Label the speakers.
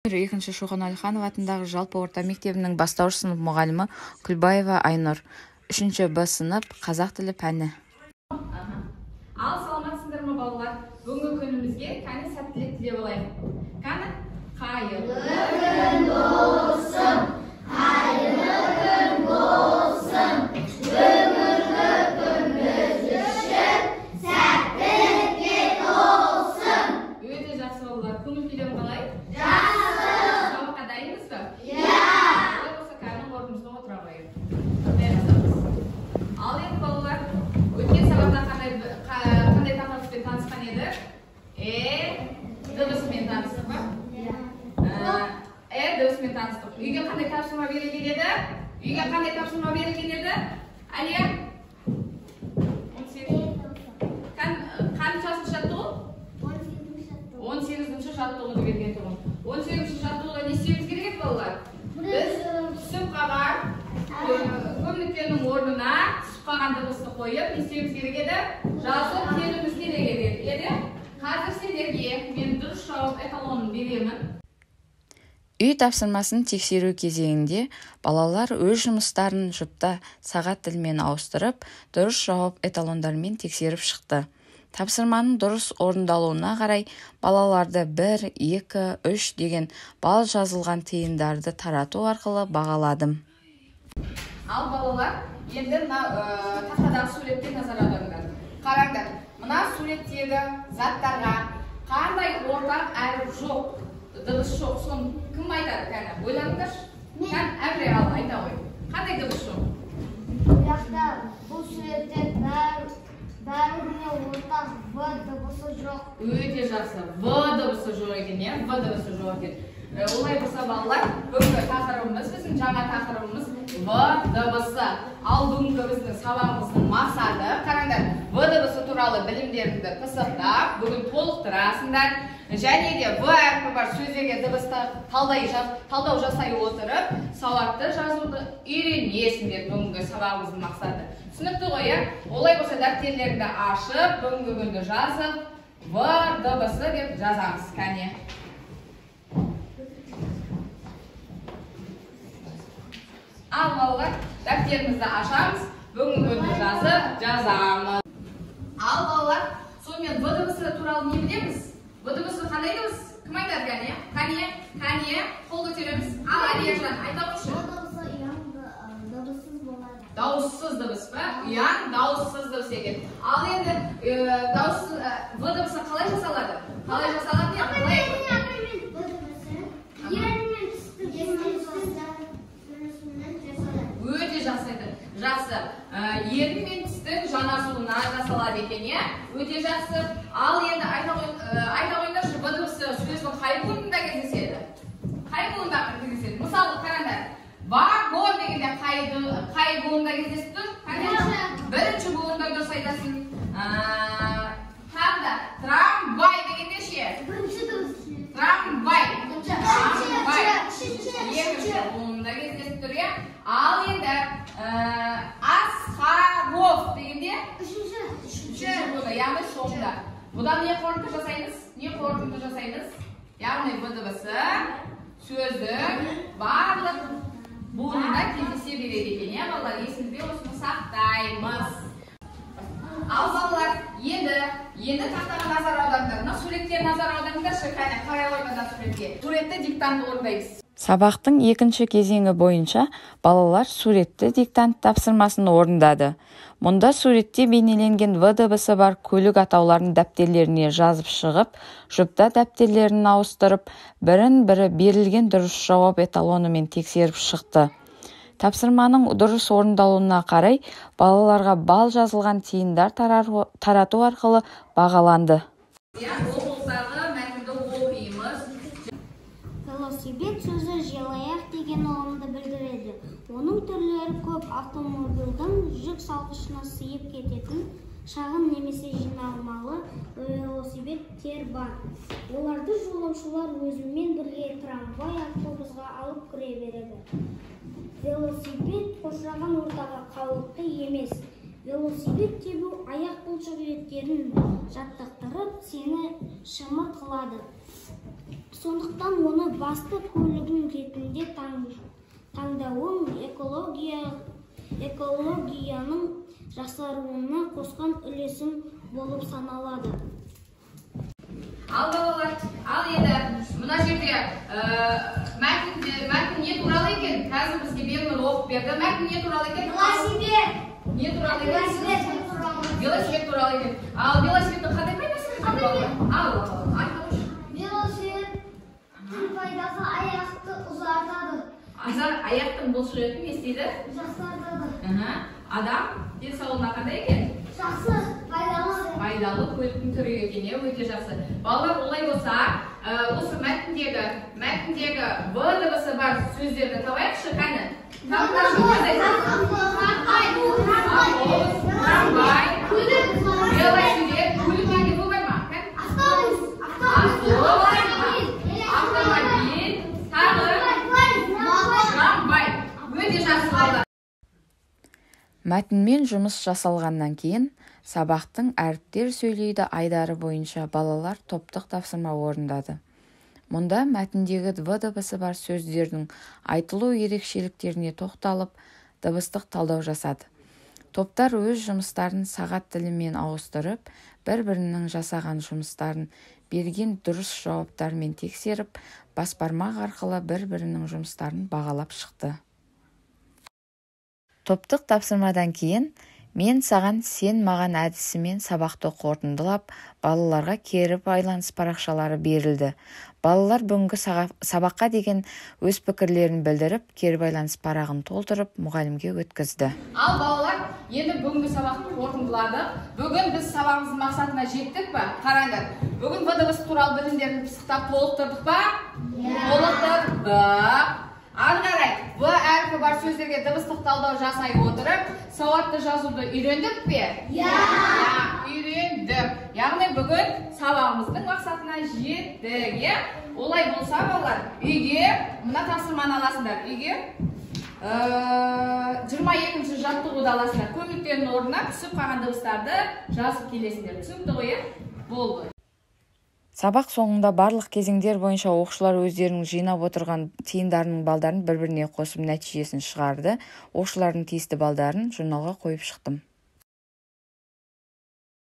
Speaker 1: 2 Шоқан Уәлиханов атындағы жалпы орта мектебінің бастауыш сынып мұғалімі Күлбаева Айнұр. 3 Б сынып, қазақ тілі пәні.
Speaker 2: Ал саламатсыңдар ма, балалар? Бүгінгі күнімізге кәні сәттілік тілеп алайық. Кәні қайырлы
Speaker 3: күн болсын, қайырлы күн болсын. Бүгінгі күн біз үшін сәттілікке толсын.
Speaker 2: Өте жақсы, балалар. Көңіл күйлерің қалай?
Speaker 3: Жақсы.
Speaker 2: Сабаққа дайынбыз ба?
Speaker 3: Иә.
Speaker 2: Олай болса, кәні орнымызға отыра қояйық. Ал енді, балалар, өткен сабақта қандай тақырыппен танысқан едік? Э дыбысымен таныстық па? Э дыбысымен таныстық. Үйге қандай тапсырма берілген еді? Үйге қандай тапсырма берілген еді? Әлия? 18. Қаншасыншы жаттығу? 18-ші жаттығуды берген тұғын. 18-ші жаттығуда не істеуіміз керек еді, балалар? Біз түсіп қалған көп нүктенің орнына түсіп қалған дыбысты қойып, не істеуіміз керек еді? Жазып келуіміз керек еді. Қазір сендерге мен дұрыс жауап эталонын беремін.
Speaker 1: Үй тапсырмасын тексеру кезеңінде балалар өз жұмыстарын жұпта сағат тілімен ауыстырып, дұрыс жауап эталондарымен тексеріп шықты. Тапсырманың дұрыс орындалуына қарай балаларды 1, 2, 3 деген балл жазылған тиындарды тарату арқылы бағаладым.
Speaker 2: Ал балалар, енді мына тақтадағы суретке назар аударыңдар. Қараңдар, мына суреттегі заттарға қандай ортақ әріп жоқ, дыбыс жоқ, соны кім айтады кәні? Ойланыңдаршы. Кән, Әміре, ал айта ғой. Қандай дыбыс жоқ?
Speaker 3: Бұл жақта бұл суретте бәріне ортақ В дыбысы жоқ.
Speaker 2: Өте жақсы. В дыбысы жоқ екен, иә? В дыбысы жоқ екен. Олай болса, балалар, бүгінгі тақырыбымыз, біздің жаңа тақырыбымыз В дыбысы. Ал бүгінгі біздің сабағымыздың мақсаты, қараңдар, В дыбысы туралы білімдеріңді пысықтап, бүгін толықтырасыңдар. Және де В әрпі бар сөздерге дыбысты талдау жасай отырып, сауатты жазуды үйренесіңдер. Бүгінгі сабағымыздың мақсаты. Түсінікті ғой, иә? Олай болса, дәптерлеріңді ашып, бүгінгі күнді жазып, В дыбысы деп жазамыз. Кәне. Ал балалар, дәптерімізді ашамыз, бүгінгі күнді жазып, жазамыз. Ал балалар, сонымен В дыбысы туралы не білеміз? В дыбысы қандай дыбыс? Кім айтады кәне? Кәне, кәне, қол көтереміз. Ал Әлияжан, айта қойшы.
Speaker 3: В дыбысы ұяң дыбыссыз болады.
Speaker 2: Дауыссыз дыбыс па? Ұяң дауыссыз дыбыс екен. Ал енді дауыссыз В дыбысы қалай жасалады? Қалай жасалады? Қалай?
Speaker 3: В дыбысы ерінмен тістің
Speaker 2: Өте жақсы еді. Жақсы. Ерін мен тістің жанасуынан жасалады екен, иә? Өте жақсы. Ал енді айта қойыңдаршы, В дыбысы сөздің қай буынында кездеседі? Қай буында кездеседі? Мысалы, қараңдар. Вагон дегенде қай буында кездесіп тұр? Бірінші буында, дұрыс айтасың. Тағы да трамвай дегенде ше?
Speaker 3: Бірінші дыбыс.
Speaker 2: Трамвай. Трамвай. Екінші буында кездесіп тұр, иә? Ал енді Асқаров дегенде үшінші буында, яғни соңында. Бұдан не қорытынды жасаймыз? Не қорытынды жасаймыз? Яғни В дыбысы сөздің барлық буынында кездесе береді екен, иә, балалар? Есімізде осыны сақтаймыз. Ал балалар, енді тақтаға назар аударыңдар. Мына суретке назар аударыңдаршы, кәне, қарай ғой мына суретке. Суретті диктант орындаймыз.
Speaker 1: Сабақтың екінші кезеңі бойынша балалар суретті диктант тапсырмасын орындады. Мұнда суретте бейнеленген В дыбысы бар көлік атауларын дәптерлеріне жазып шығып, жұпта дәптерлерін ауыстырып, бірін-бірі берілген дұрыс жауап эталонымен тексеріп шықты. Тапсырманың дұрыс орындалуына қарай балаларға балл жазылған тиындар тарату арқылы бағаланды.
Speaker 2: Оқулықтағы мәтінді оқимыз.
Speaker 3: Велосипед сөзі желаяқ деген ұғымды білдіреді. Оның түрлері көп. Автомобильдің жүк салғышына сыйып кететін шағын немесе жиналмалы велосипедтер бар. Оларды жолаушылар өзімен бірге трамвай, автобусқа алып кіре береді. Велосипед қоршаған ортаға қауіпті емес. Велосипед тебу аяқ бұлшық еттерін жаттықтырып, сені шымыр қылады. Сондықтан оны басты көлігің ретінде таңдауың экологияның жақсаруына қосқан үлесің болып саналады.
Speaker 2: Ал балалар, ал енді мына жерде мәтін не туралы екен? Қазір бізге Бернұр оқып берді. Мәтін не туралы екен?
Speaker 3: Велосипед.
Speaker 2: Не туралы екен? Велосипед туралы екен. Ал велосипедтің қандай пайдасы бар? Ал, айта қойшы.
Speaker 3: Велосипедтің пайдасы аяқты ұзартады.
Speaker 2: Аяқтың бұлшық етін не істейді?
Speaker 3: Жақсартады.
Speaker 2: Адам денсаулығына қандай екен?
Speaker 3: Жақсы, пайдалы.
Speaker 2: Пайдалы көліктің түрі екен, өте жақсы. Балалар, олай болса, осы мәтіндегі В дыбысы бар сөздерді табайықшы, кәні. Трамвай, велосипед, көлік және В бар ма? Автобус, автомобиль, тағы трамвай. Өте жақсы балалар.
Speaker 1: Мәтінмен жұмыс жасалғаннан кейін сабақтың әріптер сөйлейді айдары бойынша балалар топтық тапсырма орындады. Мұнда мәтіндегі В дыбысы бар сөздердің айтылу ерекшеліктеріне тоқталып, дыбыстық талдау жасады. Топтар өз жұмыстарын сағат тілімен ауыстырып, бір-бірінің жасаған жұмыстарын берген дұрыс жауаптармен тексеріп, басбармақ арқылы бір-бірінің жұмыстарын бағалап шықты. Топтық тапсырмадан кейін мен саған, сен маған әдісімен сабақты қорытындылап, балаларға кері байланыс парақшалары берілді. Балалар бүгінгі сабаққа деген өз пікірлерін білдіріп, кері байланыс парағын толтырып, мұғалімге өткізді.
Speaker 2: Ал балалар, енді бүгінгі сабақты қорытындыладық. Бүгін біз сабағымыздың мақсатына жеттік па? Қараңдар. Бүгін В дыбысы туралы білімдерін пысықтап толықтырдық па? Толықтырдық. Ары қарай В әрпі бар сөздерге дыбыстық талдау жасай отырып, сауатты жазуды үйрендік пе? Иә, үйрендік. Яғни бүгін сабағымыздың мақсатына жеттік, иә? Олай болса, балалар, үйге мына тапсырманы аласыңдар. Үйге 22-ші жаттығуды аласыңдар. Көмектердің орнына түсіп қалған дыбыстарды жазып келесіңдер. Түсінікті ғой, иә? Болды.
Speaker 1: Сабақ соңында барлық кезеңдер бойынша оқушылар өздерінің жинап отырған тиындарының балдарын бір-біріне қосып нәтижесін шығарды. Оқушылардың тиісті балдарын журналға қойып шықтым.